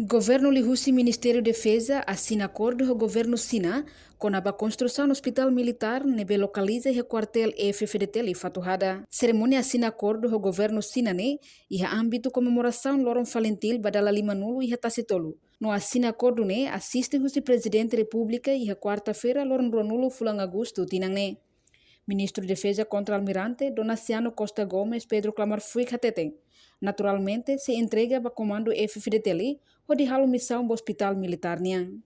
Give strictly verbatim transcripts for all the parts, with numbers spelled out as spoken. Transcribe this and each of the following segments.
Governu liuhusi Ministériu Defeza asina akordu ho governu Xina kona-ba konstrusaun ospitál militár ne'ebé lokaliza iha kuartél F-FDTL Fatuhada. Serimónia asina akordu ho governu Xina ne'e iha ámbitu komemorasaun loron FALINTIL ba dala limanulu iha Tasitolu. No asina akordu ne'e asiste husi Prezidente Repúblika iha kuarta-feira loron ruanulu fulan Agostu tinan ne'e. Ministru Defeza Kontra-Almirante Donaciano Costa Gomes Pedro Klamar Fuik hateten, naturalmente sei entrega ba komandu F-FDTL hodi halo misaun ba ospitál militár nian.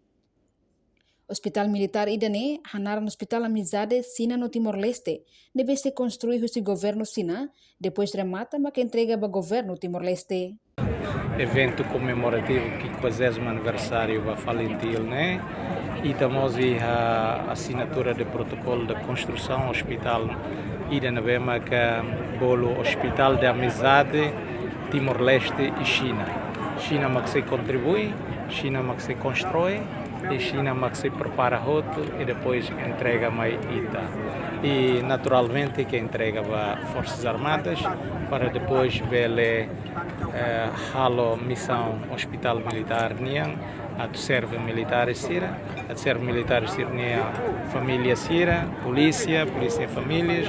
Ospitál militár ida-ne'e hanaran Ospitál Amizade Xina no Timor-Leste, ne'ebé sei konstrui husi governu Xina, depois remata mak entrega ba governu Timor-Leste. Eventu komemorativu quinquagésimo aniversáriu ba FALINTIL ne'e, ita mós iha asinatura de protokolu de konstrusaun ospitál ida ne'ebé maka bolu Hospital de Amizade Timor-Leste e China. Xina mak sei kontribui, Xina mak sei konstrui, i Xina mak sei prepara hotu i depois entrega mai ita. I naturalmente ke entrega ba Forsas Armadas para depois bele, eh, halo misaun ospitál militár nian, atu serve militares sira, atu serve militares sira-nia família sira, polísia, polísia famílias,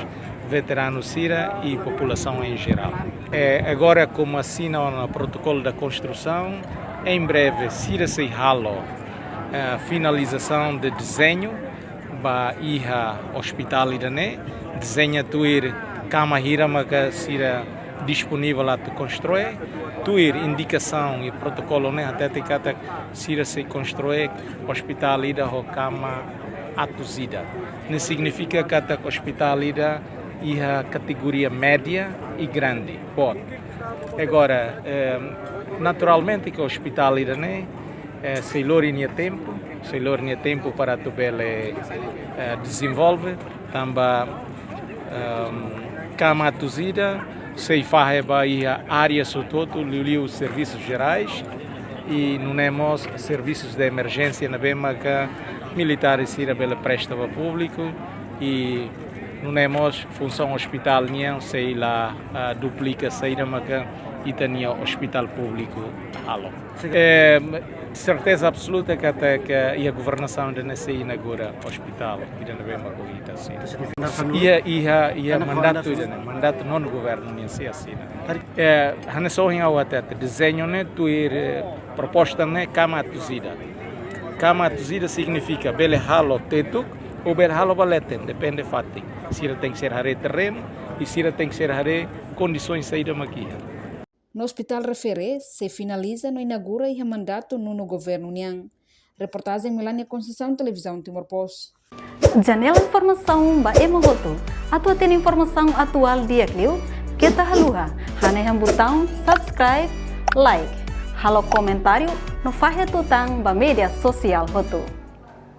veteranu sira i populasaun em geral. Eh, agora, como asina ona protokolu de konstrusaun, em breve sira sei halo, eh, finalizasaun de dezeñu ba iha ospitál ida-ne'e, dezeña tuir kama hira maka sira disponivel atu konstrui, tuir indikasaun i protokolu ne'e hatete katak sira sei konstrui ospitál ida ho kama atus ida. Ne'e signifika katak ospitál ida iha kategoria média i grande, boot. Agora, eh, naturalmente ke ospitál ida-ne'e, eh, sei lori nia tempu, sei lori nia tempu para atu bele, eh, dezenvolve, tanba, ehm, kama atus ida sei fahe ba iha áreas hotu-hotu, liuliu serviços gerais, i nune'e mós serviços de emergência ne'ebé maka militáres sira bele presta ba públiku, i nune'e mós funsaun ospitál nian sei la, ah, duplika saida maka ita-nia ospitál públiku halo. Eh, serteza absoluta katak iha governasaun ida-ne'e sei inaugura ospitál ida ne'ebé maka ita sei. Iha, iha, iha mandatu ida-ne'e, mandatu nonu governu nian sei asina. Eh, hanesan ohin ha'u hatete, dezeñu ne'e tuir, eh, proposta ne'e kama atus ida. Kama atus ida signifika bele halo tetuk ou bele halo ba leten, depende fatin. Sira tenke ser haree terrenu i sira tenke ser haree kondisaun saida mak iha. No ospitál refere sei finaliza no inaugura iha mandatu nonu governu nian. Reportajen Melania Conceição, Televizaun Timor Post. Janela informasaun ba ema hotu. Atu hatene informasaun atuál di'ak liu, keta haluha hanehan butaun subscribe, like, halo komentáriu no fahe tutan ba média sosiál hotu.